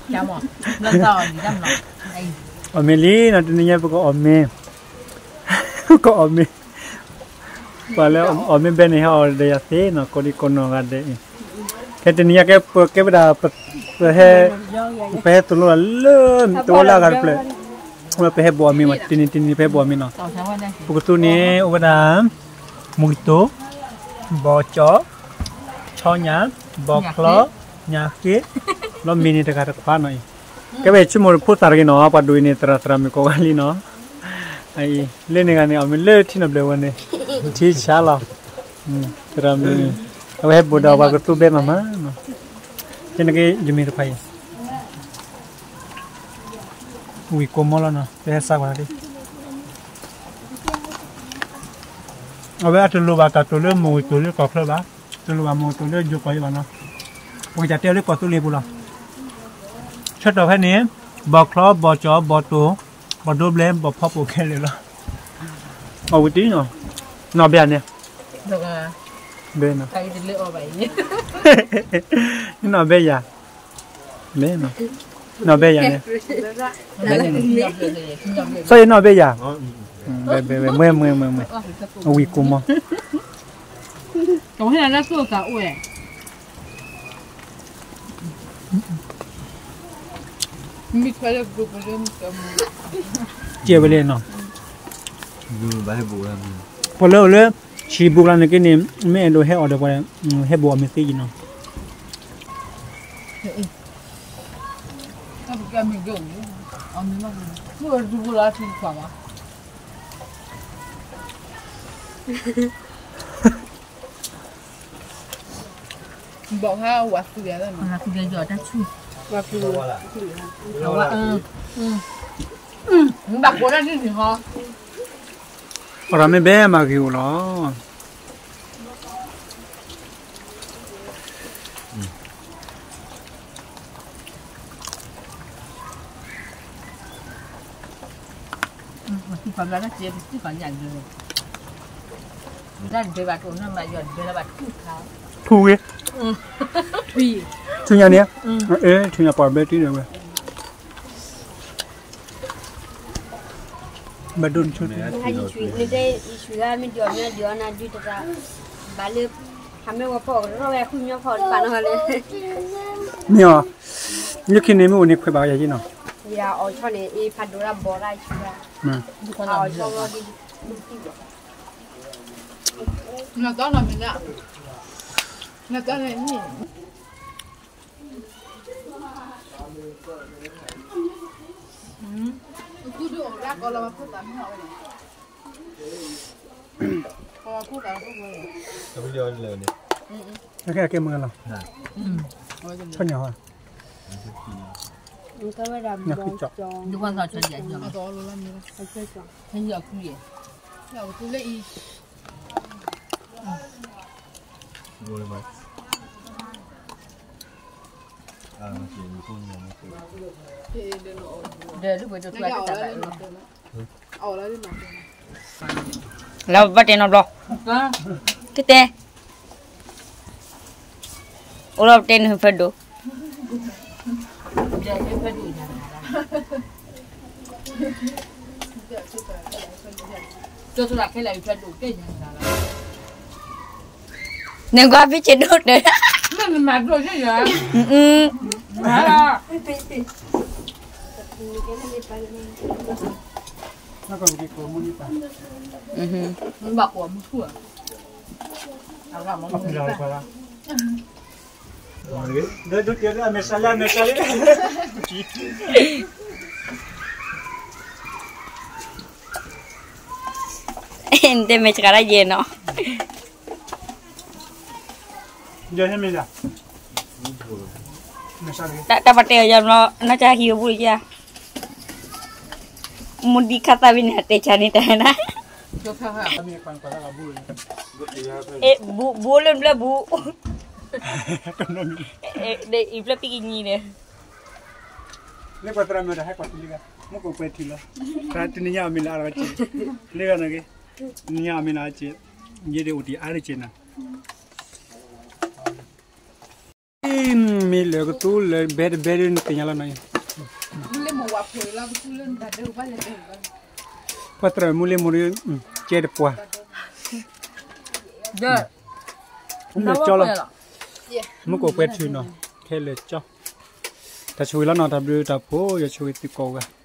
အီၣ်မ့ၤလံနီၤ တနံၤညါပကအီၣ်မ့ၤ, ပကအီၣ်မ့ၤ, ပှၤလၢအီၣ်မ့ၤဘဲန့ၣ် ဟဲအီၣ်ဒီးယၤသ့နီၤ ကိးဒံကိးနီၢ်ဂၤဒဲးအံၤ, ခဲတနံၤညါကဲပကဲဝဲဒၣ် ပဟဲ, ပဟဲသိၣ်လိလၢ တဝီလၢအဂၤတဖျၢၣ်, ပဟဲဘိးအီၣ်မ့ၤမး တနံၤတနံၤပဟဲဘိးအီၣ်မ့ၤနီၤ, ပကသူန့ၣ် အိၣ်ဝဲဒၣ် မူကတိၤ, ဘီကၠီ, ဆီညၣ်, ဘီချီ, ညၣ်ဃ့, လီၤမ့ၤန့ၣ်တဂၤတခွါနီၤအံၤ, ကဲဝဲဆိကမိၣ်ဖိသၣ်တဂ့ၤနီၤ ပှၤဒိၣ်အံၤန့ၣ် သရၣ်သရၣ်မုၣ်ကိးဂၤလံနီၤ, အံၤ လၢန့ၣ်ဂၤန့ၣ် အီၣ်မ့ၤလၢထံနီၢ်ဘျဲၣ်ဝဲန့ၣ်, ထံဆါလီၤ, သရၣ်မုၣ်, အဝဲဟဲဘိးဒီးပှၤကသူဘဲမးမးနီၤ, ကဲနက့ယမ့ၤတခွါအံၤ ဝံၤကိးမီၤလီၤနီၤ ပဟဲစါကွၢ်လီၤ, အဝဲအတလိၣ်ဘၣ်တၢ်တိၢ်လၢမူကတိၤလၢကီၢ်ချၢဘၣ်, တလိၣ်ဘၣ်မူကတိၤလၢယိၤကီၢ်အံၤဘၣ်နီၤ, ပကစၢ်တဲအီၤလၢကီၢ်သူလ့ၤပူၤလီၤ, ဆၢကတီၢ်ဖဲန့ၣ်, ဘီချီ, ဘီကၠီ, ဘီတိၤ, ဘီဒိဘျဲၣ်, ဘီဖီပိၣ်ခဲလၢာ်လီၤ, အဝံၤတံၢ်နီၤ, နီၢ်ဘဲယၤန့ၣ်, ဘဲနီၤ, နီၢ်ဘဲယၤ မ့ၢ်နီၤ, နီၢ်ဘဲယၤန့ၣ်, စီၤယံနီၢ်ဘဲယၤ, ဘဲဘဲဘဲ မွဲမွဲမွဲမွဲ, အဝံၤကိးမီၤ, ကဲဝဲလၢနီၤ, ပှၤလၢအိၣ်လၢ ဆံးဘူးကျါန့ၣ်က့န့ၣ် မ့ၢ်အဲၣ်ဒိးဟဲအီၣ်ဒီးပှၤ, ဟဲဘိးအီၣ်မ့ၤသ့က့နီၤ. ဘီၣ်ဟါဝၤသူၣ်ယၤလီၤ, ဝၤသူၣ်ယၤယီၤတၢ်ဆူၣ်, ဝၤသူၣ်ယၤ, ဘၣ်ကိးတၢ်န့ၣ်ဟီ, အီၣ်တၢ်မ့ၢ်ဘဲမၤဂ့ၤအိၣ်လီၤ. ထူဂ့ၤ, ထူညါန့ၣ်, ထူညါပှၤဘဲတံၢ်ဒီးဝဲ ဘၣ်ဒိၣ်နဆူ, နတဲယဆူဂၤမ့ၢ်ဒုးအီၣ်မ့ၢ်ဒုးအီၣ်နၤဒုးတတၢ်, ဘၣ်လၢ, ဟးမ့ၢ်ဝဲဖီၣ်ကရီဝဲဃုညီဖီၣ်တဘၣ်နီၤလၢ, မ့ၢ်အီၤ, လၢခံန့ၣ်မ့ၢ်အိၣ်န့ၣ်ခွဲးဘၣ်ယၤယ့နီၤ, ယၤအီၣ်ဆီန့ၣ် အ့ဖးဒိၣ်ဒၣ်ဘီဒၣ်ဆူ, အီၣ်ဆီဘီဒုး, နတီနီၤမ့ၢ်ဒၣ်, နတီန့ၣ်, ကဲမုၢ်လီၤ, ဆီညၣ်ဟီ, ညၣ်ခုကၠီ, ဒီးဘၣ်တဲနီတဘျီ, ကတဲ, အိၣ်လီၤပတဲနဖၢဒိၣ် နကွၢ်ဖံးဆ့ဒိၣ်တၢ်, နတဲမဲာ်ဆှးတၢ်ယဲၢ်နီၤ, တၢ်ပှၤတဲအီၤယၤဘျီ နီၢ်ကၢ်ဟံၣ်အဘူၣ်ယၤ, မူဒံးခါသၣ်ဝံၤန့ၣ် အတဲဆါန့ၣ်တၢ်နၤ, ဘူၣ်လၢဘျၢဘူၣ်, အံၤဘျၢပံကညီန့ၣ်, လၢပှၤသရၣ်မုၣ်တၢ်ဟဲကွၢ်ထံလံဂၤ, မူကကွဲထံလီၤ, တနံၤညါအီၣ်မ့ၤလၢအရက့ၤ, လၢဂၤနက့ၤ, တနံၤညါအီၣ်မ့ၤလၢအရက့ၤ, ယဲဒၣ်အိၣ်တ့ၢ်အါတက့ၤနၤ. မ့ၢ်လၢကသူလၢဘဲတဘဲဒ်နသ့ၣ်ညါလီၤနီၤ, ပှၤသရၣ်မူလ့မိၢ်ဒ်, ကဲတပှၢ်, လၢကၠီလီၤ, မုၢ်ကိၣ်ပှဲၤထုးနီၤ, ခဲလၢာ်ကၠီ, တၢ်ဆိၣ်ဂ့ၤလီၤနီၤ, တၢ်ဘျုးတၢ်ဖှိၣ် ယွၤဆိၣ်ဂ့ၤသုကိးဂၤ